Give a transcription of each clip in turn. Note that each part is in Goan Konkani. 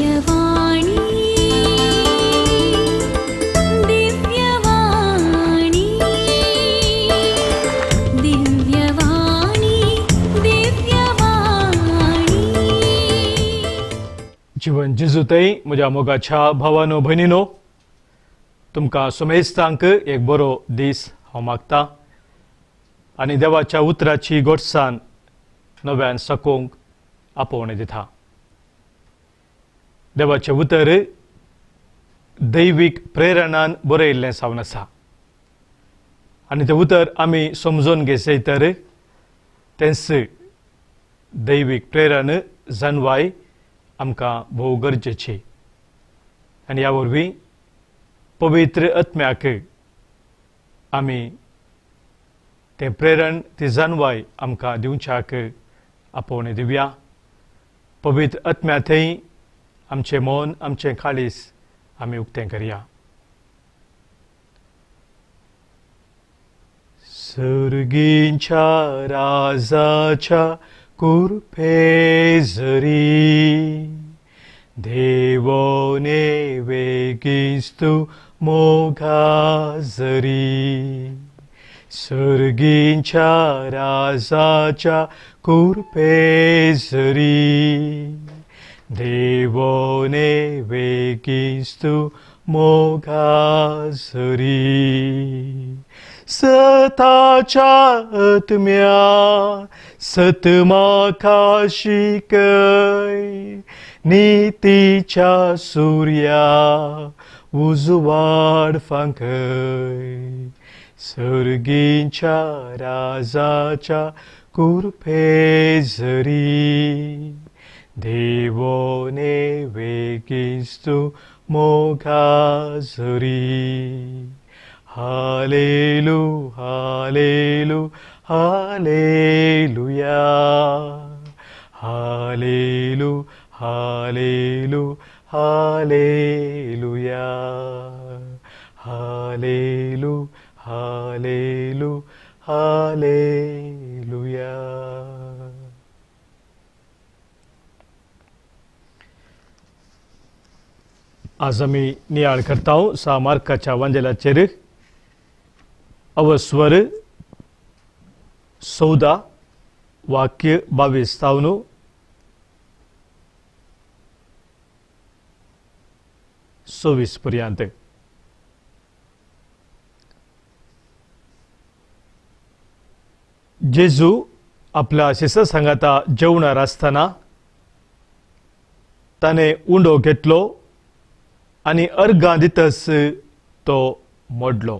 दिव्यवाणी दिव्यवाणी दिव्यवाणी दिव्यवाणी। जीवन जेजूतय म्हज्या मोगाच्या भावानो भयणीनो, तुमकां सुमेस्तांक एक बरो दीस हांव मागता आनी देवाच्या उतराची गोडसान नव्यान सकोवंक आपोवणें दिता। देवाचें उतर दैवीक प्रेरणान बरयल्लें जावन आसा आनी तें उतर आमी समजून घेयसय तर तेंच दैवीक प्रेरण जानवाय आमकां भोव गरजेची आनी ह्या वरवीं पवित्र आत्म्याक आमी तें प्रेरण ती जानवाय आमकां दिवच्याक आपोवणें दिवया। पवित्र आत्म्या थंय आमचें मन आमचें काळीज आमी उक्तें करया। सर्गींच्या राजाच्या कृपेजरी देवोने वेगीस्तु मोगाजरी, सर्गींच्या राजाच्या कृपेजरी देवोने वेगीस्तु मोगाजरी। सताच्या आत्म्या सत म्हाका शिकय, नितीच्या सुर्या उजवाड फांकय, सर्गींच्या राजाच्या कृपेजरी देवोने वेगीस्तु मोगाजरी। हालेलू हालेलू हालेलुया, हालेलू हालेलू हालेलुया, हालेलू हालेलू हालेलुया। आज आमी नियाळ करता सा मार्काच्या वांजेलाचेर अवस्वर 14 वाक्य 22 तावन 26 पर्यंत। जेजू आपल्या शिसा सांगाता जेवणार आसतना ताणें उंडो घेतलो आनी अर्गां दितस तो मोडलो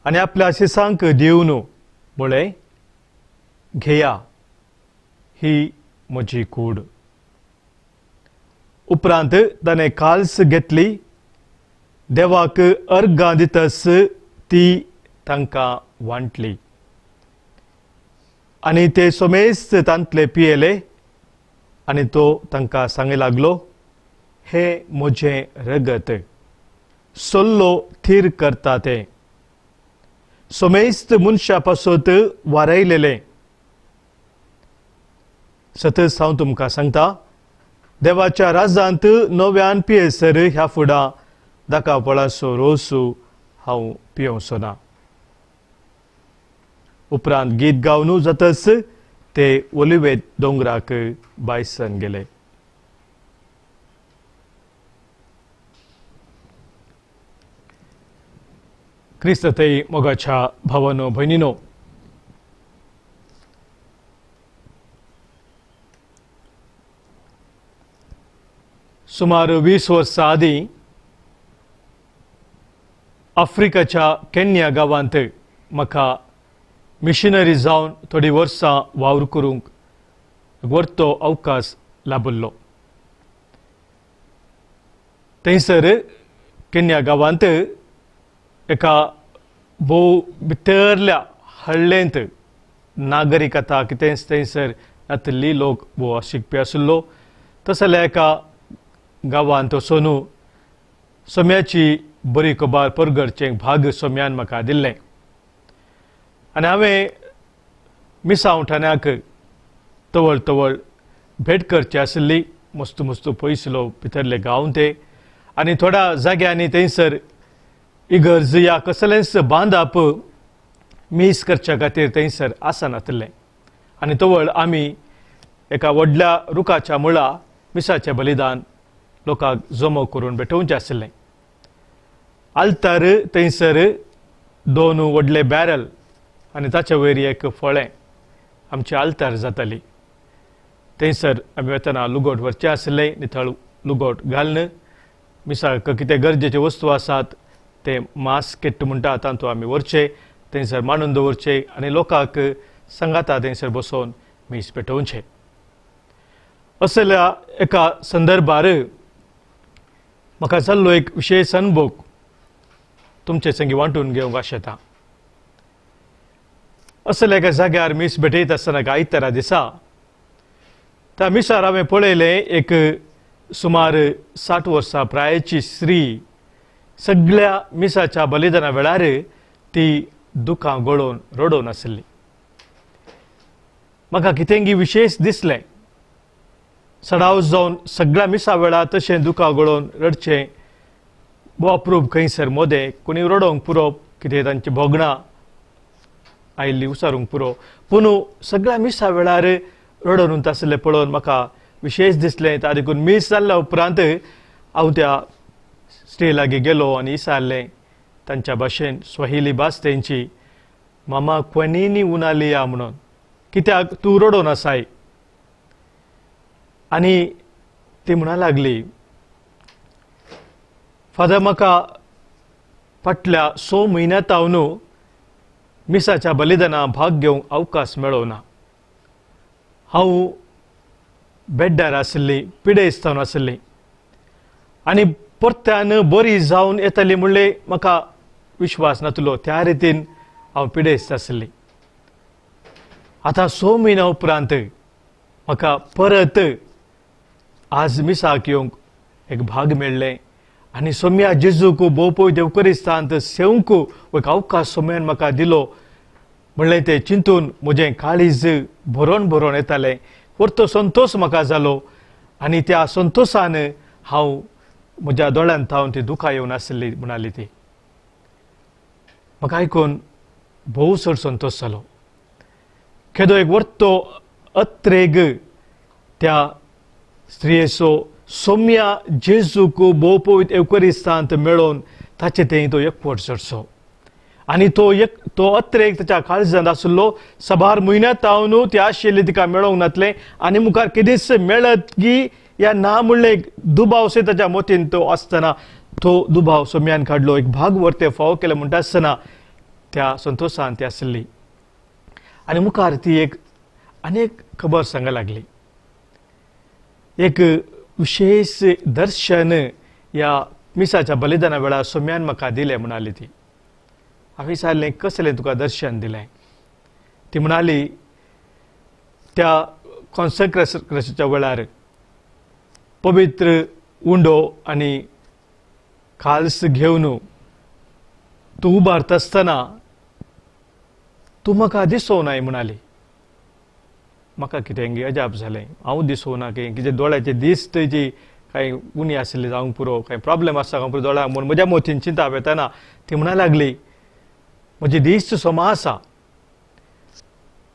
आनी आपल्या शिसांक दिवन म्हळें, घेया, ही म्हजी कूड। उपरांत ताणें काल्स घेतली, देवाक अर्गां दितस ती तांकां वांटली आनी ते सोमेस्त तांतले पियेले आनी तो तांकां सांगे लागलो, हे म्हजें रगत सोल्लो थीर करता तें, सोमेस्त मनशा पासत वारयलेलें। सतत हांव तुमकां सांगता, देवाच्या राजांत नव्यान पियेसर ह्या फुडां दाका फळांचो रोसू हांव पियोवचो ना। उपरांत गीत गावन जातच ते ओलिवेत दोंगराक बायसन गेले। क्रिस्त थंय मोगाच्या भावानो भयणीनो, सुमार 20 वर्सां आदीं आफ्रिकाच्या केन्या गांवांत म्हाका मिशनरी जावन थोडीं वर्सां वावर करूंक व्हरतो अवकाश लाभिल्लो। थंयसर केन्या गांवांत एका भोव भितरल्या हळ्ळेंत नागरिकता कितेंच थंयसर नातिल्ली लोक भोव शिकपी आशिल्लो। तसो जाल्यार एका गांवांत वचून सोम्याची बरी खबर परगडचें भाग सोम्यान म्हाका दिल्लें आनी हांवें मिसांव ठाण्याक तवळ तवळ भेट करची आशिल्ली मस्त मस्त पयसलो भितरले गांव ते आनी थोड्या जाग्यांनी थंयसर इगर्ज या कसलेंच बांदप मीस करच्या खातीर थंयसर आसनातलें आनी तवळ आमी एका व्हडल्या रुखाच्या मुळा मिसाचें बलिदान लोकांक जमो करून भेटोवचें आशिल्लें. आल्तार थंयसर दोन व्हडले बॅरल आनी ताचे वयर एक फळें आमचें आल्तार जाताली. थंयसर आमी वतना लुगोट व्हरचें आशिल्लें, नितळ लुगोट घालून मिसाक कितें गरजेच्यो वस्तू आसात ते मास किट म्हणटा तातूंत आमी व्हरचे, थंयसर मांडून दवरचे आनी लोकांक सांगाता थंयसर बसोवन मीस पेटोवचें. असल्या एका संदर्भार म्हाका जाल्लो एक विशेश अनुभव तुमचे संगी वांटून घेवंक आशेता. असल्या एका जाग्यार मीस भेटयता आसतना आयतारा दिसा त्या मिसार हांवें पळयलें एक सुमार 60 वर्सां प्रायेची स्त्री सगळ्या मिसाच्या बलिदाना वेळार ती दुखां गळोवन रडोवन आशिल्ली. म्हाका कितेंगी विशेश दिसलें. सडाव जावन सगळ्या मिसा वेळार तशें दुखां गळोवन रडचें भोव अप्रूप खंयसर मोदें कोणी रडोवंक पुरो, कितें तांची भोगणां आयिल्ली उसारूंक पुरो, पूण सगळ्या मिसा वेळार रडोवन आशिल्लें पळोवन म्हाका विशेश दिसलें. ता देखून मीस जाल्ल्या उपरांत हांव त्या स्त्री लागीं गेलो आनी विचारलें तांच्या भाशेन, स्वाहिली भास तेंची, मामा क्वनीनी उनालिया म्हणून, कित्याक तूं रडोवन आसाय? आनी ती म्हणा लागली, फादर म्हाका फाटल्या 6 म्हयन्या तावन मिसाच्या बलिदाना भाग घेवंक अवकाश मेळोना. हांव बेड्डार आशिल्ली, पिडेस्त जावन आशिल्ली आनी परत्यान बरी जावन येतली म्हणलें म्हाका विश्वास नातलो, त्या रितीन हांव पिडेस्त आशिल्ली. आतां 6 म्हयन्या उपरांत म्हाका परत आज मिसाक येवंक एक भाग मेळ्ळें आनी सोम्या जेजूक भोवपोय देवकरिस्तांत सेवंक एक अवकाश सोम्यान म्हाका दिलो म्हणलें तें चिंतून म्हजें काळीज भरोन भरोन येतालें. परतो संतोश म्हाका जालो आनी त्या संतोशान हांव म्हज्या दोळ्यांत थावन ती दुखां येवन आशिल्ली म्हणाली ती. म्हाका आयकून भोव चड संतोश जालो. केदो एक वर्तो अत्रेग त्या स्त्रियेचो सोम्या जेजूक भोवपोवित एवकरिस्तांत मेळोवन ताचे थंय तो एकवट चडचो आनी तो एक तो अत्रेग ताच्या काळजांत आशिल्लो. सबार म्हयन्यांत तावन ती आशिल्ली तिका मेळोवंक नातलें आनी मुखार केदीच मेळत की या ना म्हणलें एक दुबाव से ताच्या मोतीन तो आसतना तो दुबाव सोम्यान काडलो, एक भाग व्हरते फावो केलें म्हणटा आसतना त्या संतोशान ती आशिल्ली. आनी मुखार ती एक आनी एक खबर सांगा लागली, एक विशेश दर्शन ह्या मिसाच्या बलिदाना वेळार सोम्यान म्हाका दिलें म्हणाली ती. हांवें विचारलें, कसलें तुका दर्शन दिलें? ती म्हणाली, त्या कॉन्सेक्रेशनाच्या वेळार पवित्र उंडो आनी खाल्स घेवन तूं उबारता आसतना तूं म्हाका दिसोनाय म्हणाली. म्हाका कितें अजाप जालें, हांव दिसोना की कितें दोळ्याचे दीस तेजी कांय उणी आशिल्ली जावंक पुरो, कांय प्रॉब्लेम आसा जावंक पुरो दोळ्यांक म्हूण म्हज्या मोतीन चिंता येतना ती म्हणा लागली, म्हजी दीस समा आसा.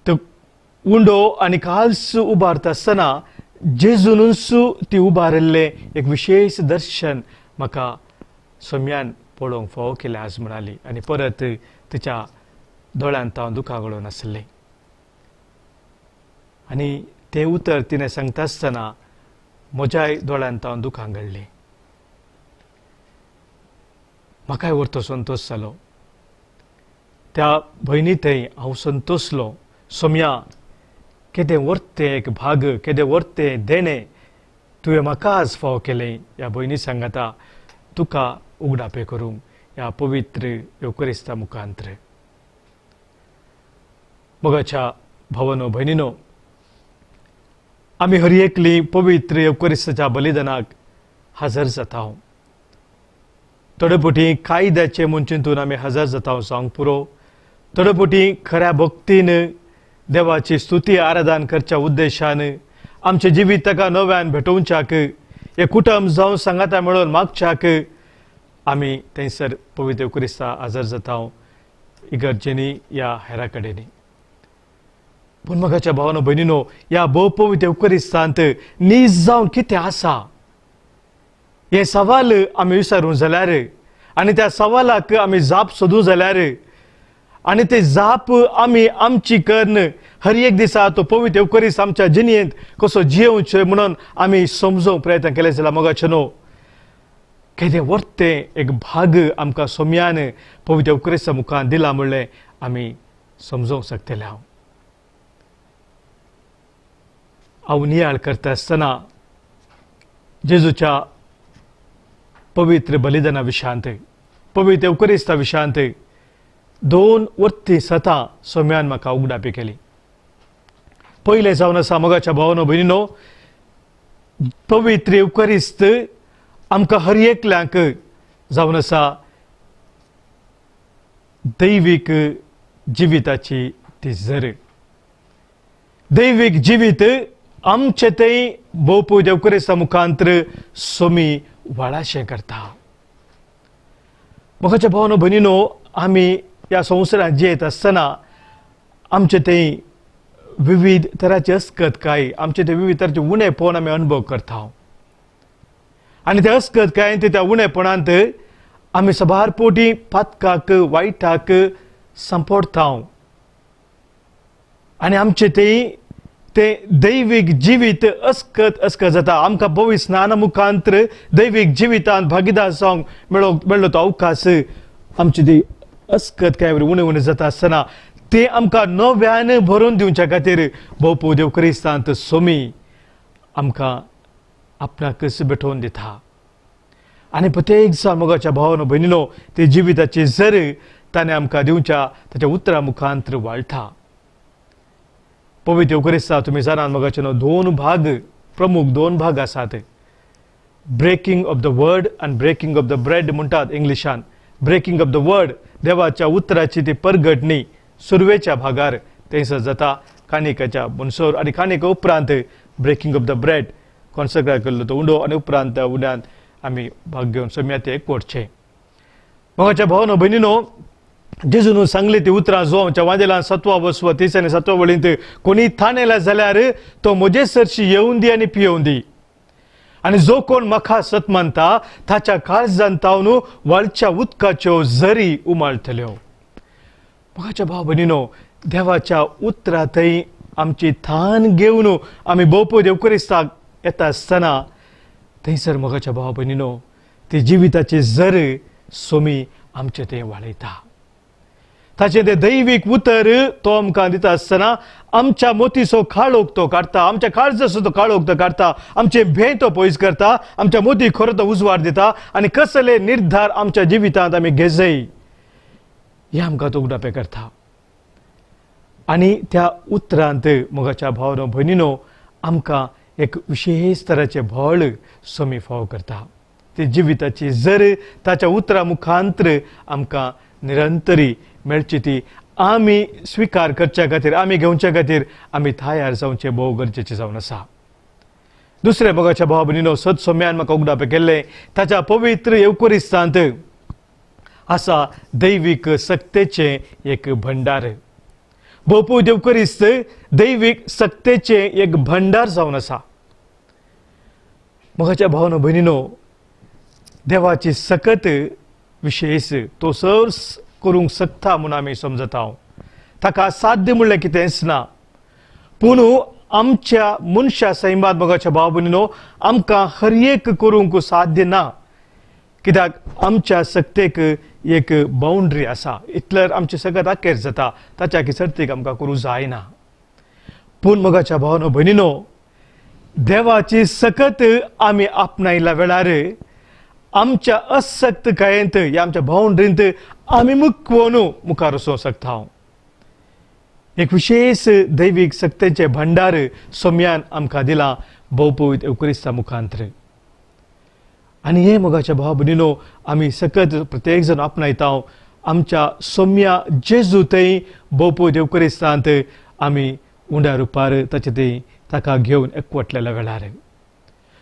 तो उंडो आनी काल्स उबारता आसतना जेजूनच ती उबारिल्लें एक विशेश दर्शन म्हाका सोम्यान पळोवंक फावो केलें आज म्हणाली. आनी परत तिच्या दोळ्यांत हांव दुखां गळोवन आशिल्लें. आनी तें उतर तिणें सांगता आसतना म्हज्याय दोळ्यांत हांव दुखां गळ्ळीं. म्हाकाय व्हरतो संतोश जालो. त्या भयणी थंय हांव संतोसलो, सोम्या केदें व्हरतें एक भाग, केदें व्हरतें देणें तुवें म्हाका आज फावो केलें. ह्या भयणी सांगाता तुका उगडापें करूंक ह्या पवित्र येवकरिस्ता मुखांत्र. मोगाच्या भावानो भयणीनो, आमी हर एकली पवित्र येवकरिस्ताच्या बलिदानाक हजर जाता. थोडे फावटी कायद्याचे म्हूण चिंतून आमी हजर जाता जावंक पुरो, थोडे फावटी खऱ्या भक्तीन देवाची स्तुती आराधन करच्या उद्देशान आमचें जिवीत ताका नव्यान भेटोवच्याक, हे कुटुंब जावन सांगाता मेळोवन मागच्याक आमी थंयसर पवित्र येवक्रिस्ता हजर जाता इगर्जेनी या हेरा कडेन। पूण मोगाच्या भावानो भयणीनो, ह्या भोव पवित्र येवक्रिस्तांत नीज जावन कितें आसा हें सवाल आमी विचारूं जाल्यार आनी त्या सवालाक आमी जाप सोदूं जाल्यार आनी ते जाप आमी आमची करून हर एक दिसा तो पवित्र येवक्रिस्त आमच्या जिणेंत कसो जियेवचें म्हणून आमी समजूंक प्रयत्न केले जाल्यार मोगाचे न्हू केदें वर्तें एक भाग आमकां सोम्यान पवित्र येवक्रिस्ता मुखार दिला म्हणलें आमी समजूंक शकतले। हांव नियाळ करता आसतना जेजूच्या पवित्र बलिदाना विशयांत, पवित्र येवक्रिस्ता विशयांत दोन वर्ती सतां सोम्यान म्हाका उगडापी केली। पयलें जावन आसा मोगाच्या भावानो भयणीनो, पवित्र येवक्रिस्त आमकां हर एकल्यांक जावन आसा दैवीक जिविताची ती जर। दैवीक जिवीत आमचे थंय भोव पवित्र येवक्रिस्ता मुखांतर सोमी वाडाशें करता। मोगाच्या भावानो भयणीनो, आमी ह्या संवसारांत जियेत आसतना आमचे थंय विविध तरांची अस्कतकाय, आमचे थंय विविध तरांचे उणेपण आमी अनुभव करता आनी त्या अस्कतकायेन त्या उणेपणांत आमी सबार पोटी पातकाक वायटाक सांपडटा आनी आमचे थंय तें दैवीक जिवीत अस्कत अस्कत जाता। आमकां पवित्र स्नाना मुखांतर दैवीक जिवितांत भागीदार जावंक मेळ्ळो तो अवकाश आमची ती अस्कत काय उणें उणें जाता आसतना ते आमकां नव्यान भरून दिवच्या खातीर भोव पवित्र येवक्रिस्तांत सोमी आमकां आपणाकच भेटोवन दिता। आनी प्रत्येक जाण मोगाच्या भावानो भयणीनो ते जिविताची जर ताणें आमकां दिवच्या ताच्या उतरां मुखांतर वाळटा। पवित्र येवक्रिस्ता तुमी जाणात मोगाचे न्हू दोन भाग, प्रमुख दोन भाग आसात, ब्रेकिंग ऑफ the word आनी ब्रेकिंग ऑफ the bread म्हणटात इंग्लिशान। ब्रेकिंग ऑफ the word देवाच्या उतराची ती परगटणी सुरवेच्या भागार थंयसर जाता काणिकाच्या मनसोर आनी काणिका उपरांत breaking of the bread consecrate केल्लो तो उंडो आनी उपरांत त्या उंड्यांत आमी भाग घेवन सोम्या ते एकवटचें। मोगाच्या भावानो भयणीनो, जेजून सांगली ती उतरां जो आमच्या वांजेलान सत्वा वसवा तीस आनी सत्वा वळींत कोणी थाणेला जाल्यार तो म्हजे सरशी येवन दी आनी पियोवन दी आनी जो कोण म्हाका सत मानता ताच्या काळजान तावन वाळच्या उदकाच्यो झरी उमाळटल्यो। मोगाच्या भाव भयणीनो, देवाच्या उतरां थंय आमची थान घेवन आमी भोव पवित्र येवक्रिस्ताक येता आसतना थंयसर मोगाच्या भाव भयणीनो ती जिविताची झर सोमी आमचे थंय वाळयता। ताचें तें दैवीक उतर तो आमकां दिता आसतना आमच्या मोतीचो काळोख तो काडटा, आमच्या काळजाचो तो काळोख तो काडटा, आमचें भें तो पयस करता, आमच्या मोती खरो तो उजवाड दिता आनी कसले निर्धार आमच्या जिवितांत आमी घेजय हें आमकां तो उगडापें करता। आनी त्या उतरांत मोगाच्या भावानो भयणीनो आमकां एक विशेश तराचें भळ सोमी फावो करता। ती जिविताची जर ताच्या उतरां मुखांतर आमकां निरंतरी मेळची ती आमी स्विकार करच्या खातीर, आमी घेवच्या खातीर आमी तयार जावचें भोव गरजेचें जावन आसा। दुसरें मोगाच्या भावा भयणीनो, सत सोम्यान म्हाका उगडापें केल्लें ताच्या पवित्र येवक्रिस्तांत आसा दैवीक सक्तेचें एक भंडार। भोव पवित्र येवक्रिस्त दैवीक सक्तेचें एक भंडार जावन आसा। मोगाच्या भावानो भयणीनो, देवाची सकत विशेष तो सर करूंक शकता म्हूण आमी समजता, ताका साध्य म्हणलें कितेंच ना। पूण आमच्या मनशा सैमांत मोगाच्या भाव भयणीनो आमकां हर एक करूंक साध्य ना, कित्याक आमच्या सक्तेक एक बाउंड्री आसा, इतल्यार आमची सकत अखेर जाता, ताच्या सर्तीक आमकां करूंक जायना। पूण मोगाच्या भावानो भयणीनो, देवाची सकत आमी आपणायल्या वेळार आमच्या असक्तकायेंत ह्या आमच्या बाउंड्रींत आमी मुखवोन मुखार वचूंक शकता। एक विशेष दैवीक सक्तेचें भंडार सोम्यान आमकां दिलां भोव पवित्र येवक्रिस्ता मुखांतर। आनी हे मोगाच्या भाव भयणीनो आमी सकत प्रत्येक जण आपणायता आमच्या सोम्या जेजू थंय भोव पवित्र येवक्रिस्तांत आमी उंड्या रुपार ताचे थंय ताका घेवन एकवटलेल्या वेळार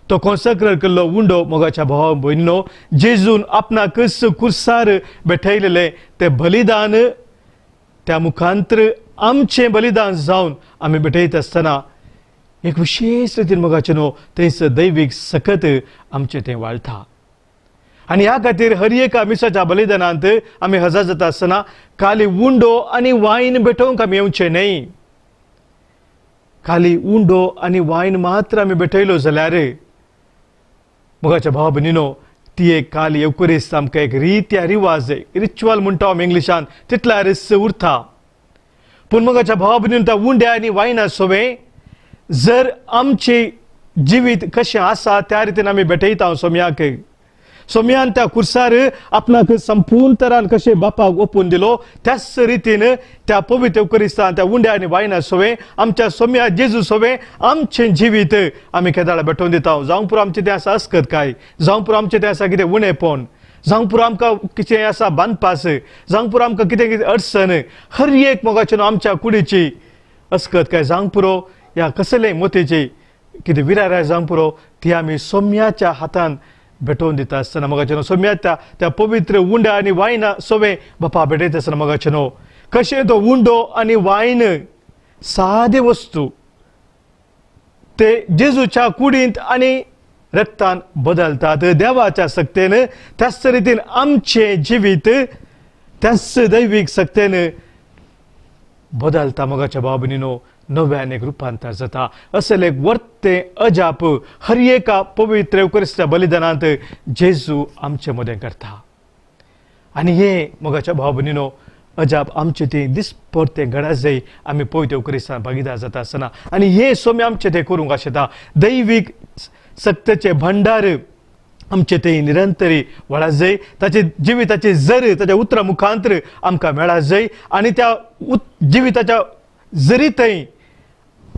तो कॉन्सक्रेट केल्लो उंडो मोगाच्या भावा भयणीनो जेजून आपणाकच कुर्सार भेटयलेलें तें बलिदान त्या मुखांतर आमचें बलिदान जावन आमी भेटयत आसतना एक विशेश रितीन मोगाचें न्हू थंयसर दैवीक सकत आमचें तें वाळटा. आनी ह्या खातीर हर एका मिसाच्या बलिदानांत आमी हजर जाता आसतना खाली उंडो आनी वायन भेटोवंक आमी येवचें न्हय. खाली उंडो आनी वायन मात्र आमी भेटयलो जाल्यार मोगाच्या भाव भयणीनो ती एक काली एवकुरिस्त आमकां एक रीत या रिवाज रिच्युअल म्हणटा आमी इंग्लिशान तितल्यारच उरता. पूण मोगाच्या भाव भयणीनो त्या उंड्या आनी वायना सोवें जर आमचें जिवीत कशें आसा त्या रितीन आमी भेटयता सोम्याक. सोम्यान त्या कुर्सार आपणाक संपूर्ण तरान कशें बापाक ओपून दिलो त्याच रितीन त्या पवित्र एवकुरिस्तान त्या उंड्या आनी वायना सोवें आमच्या सोम्या जेजू सोवें आमचें जिवीत आमी केदाळा भेटोवन दिता. जावं पुरो आमचें तें आसा अस्कत काय, जावं पुरो आमचें तें आसा कितें उणेपण, जावं पुरो आमकां कितें आसा बांदपास, जावं पुरो आमकां कितें कितें अडचण, हर एक मोगाचें न्हू आमच्या कुडीची अस्कत काय, जावं पुरो ह्या कसलेय मोतीची कितें विरार जावं पुरो ती आमी सोम्याच्या हातान भेटोवन दिता आसतना मोगाचें न्हू सोम्या त्या त्या पवित्र उंडा आनी वायना सोवें बापा भेटयता आसतना मोगाचें न्हू कशें तो उंडो आनी वायन सादे वस्तू ते जेजूच्या कुडींत आनी रक्तान बदलतात देवाच्या सक्तेन. त्याच रितीन आमचें जिवीत त्याच दैवीक सक्तेन बदलता मोगाच्या भाव भयणीनो नव्यान एक रुपांतर जाता. असले एक वर्तें अजाप हर एका पवित्र एवकुरिस्ताच्या बलिदानांत जेजू आमचे मदें करता. आनी हें मोगाच्या भाव भयणीनो अजाप आमचें तें दिसपडतें घडा जाय आमी पवित्र एवकुरिस्तान भागीदार जाता आसतना. आनी हें सोम्य आमचें तें करूंक आशेता दैवीक सक्तेचें भंडार आमचें तें निरंतरी वळा जाय, ताचे जिविताचे जर ताच्या उतरा मुखांतर आमकां मेळा जाय आनी त्या जिविताच्या जरी थंय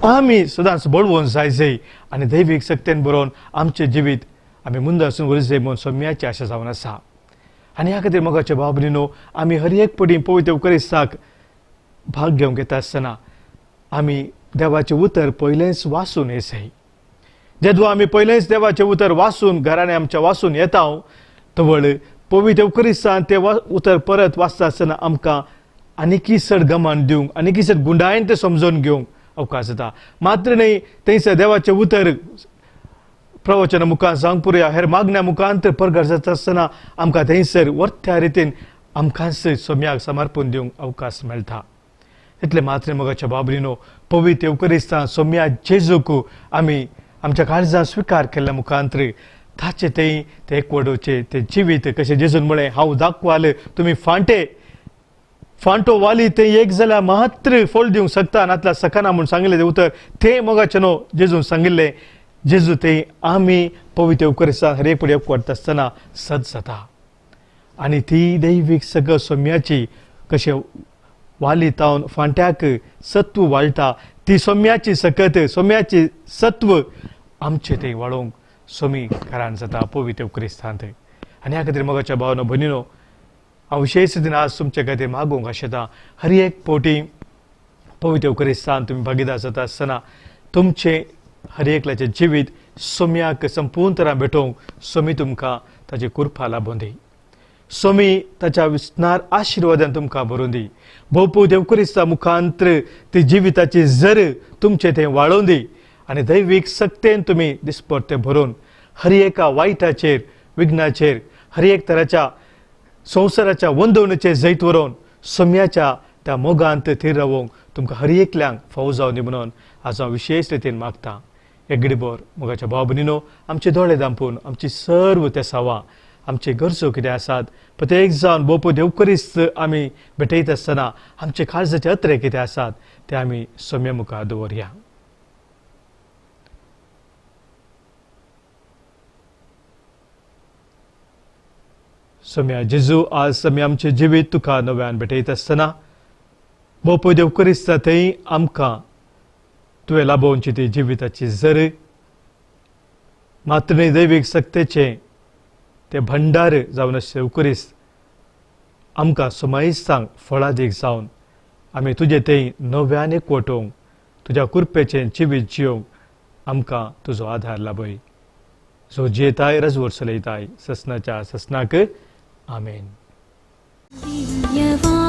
आमी सदांच बळवून जाय जाय आनी दैवीक सक्तेन बरोवन आमचें जिवीत आमी मुंदासून व्हरी जाय म्हूण सोम्याची आशा जावन आसा. आनी ह्या खातीर मोगाचे भाव भयणीनो आमी हर एक पटी पवित्र एवकुरिस्ताक भाग घेवंक येता आसतना आमी देवाचें उतर पयलेंच वाचून येसाय. जेदवा आमी पयलेंच देवाचें उतर वाचून घरांनी आमच्या वाचून येता तवळ पवित्र एवकुरिस्तान तें उतर परत वाचता आसतना आमकां आनीकय चड गमान दिवंक आनीकय चड गुंडायेन तें समजून घेवंक अवकाश जाता. मात्र न्हय थंयसर देवाचें उतर प्रवचना मुखार जावंक पुरो हेर मागण्या मुखांत परगट जाता आसतना आमकां थंयसर वर्त्या रितीन आमकांच सोम्याक समर्पण दिवंक अवकाश मेळटा. तितलें मात्र मोगाच्या भाव भयणीनो पवित्र एवकुरिस्तान सोम्या जेजूक आमी आमच्या काळजान स्विकार केल्ल्या मुखांतर ताचें थंय तें एकवडोवचें तें जिवीत कशें जेजून म्हळें हांव दाखवाल तुमी फांटे फांटो वाली तें एक जाल्यार मात्र फळ दिवंक शकता नातल्यार शकना म्हूण सांगिल्लें तें उतर तें मोगाचें न्हू जेजून सांगिल्लें. जेजू तें आमी पवित्र एवकुरिस्तान हर एक एकवटता आसतना सद जाता आनी ती दैवीक सगळं सोम्याची कशें वाली तावन फांट्याक सत्व वाळटा ती सोम्याची सकत सोम्याची सत्व आमचें तें वाळोवंक सोमी कारण जाता पवित्र एवकुरिस्तांत. आनी ह्या खातीर मोगाच्या भावनो भयणीनो हांव विशेश रितीन आज तुमचे खातीर मागूंक आशेता हर एक पवटी पवित्र एवकुरिस्तान तुमी भागीदार जाता आसतना तुमचें हर एकल्याचें जिवीत सोम्याक संपूर्ण तरान भेटोवंक सोमी तुमकां ताची कृपा लाबून दी. सोमी ताच्या विस्नार आशिर्वादान तुमकां भरून दी. भोवपू देवकुरिस्ता मुखांतर ती जिविताची जर तुमचें तें वाळोवन दी आनी दैवीक सक्तेन तुमी दिसपडतें भरून हर एका वायटाचेर विघ्नाचेर हर एक तराच्या संवसाराच्या वंदवणीचेर जैत व्हरोवन सोम्याच्या त्या मोगांत थीर रावोवंक तुमकां हर एकल्यांक फावो जावं दी म्हणून आज हांव विशेश रितीन मागतां. एक गडीभर मोगाच्या भाव भयणीनो आमचे दोळे दांपून आमची सर्व तेसावां आमचे गरजो कितें आसात प्रत्येक जावन बोपो देवकरीस्त आमी भेटयत आसतना आमचे काळजाचे अत्रे कितें आसात ते आमी सोम्या मुखार दवरया. सोम्या जेजू आज आमी आमचें जिवीत तुका नव्यान भेटयत आसतना बोपो देवकरीस्त थंय आमकां तुवें लाभोवची ती जिविताची जर मात्र न्हय दैवीक सक्तेचें तें भंडार जावन आसचें उकरीस्त आमकां समायिस्तांक फळादीक जावन आमी तुजें थंय नव्यान एकवटोवंक तुज्या कृपेचें जिवीत जियोवंक आमकां तुजो आधार लाभय. जो जियेताय रजवोर चलयताय ससनाच्या ससनाक. आमेन. दिव्यवाणी.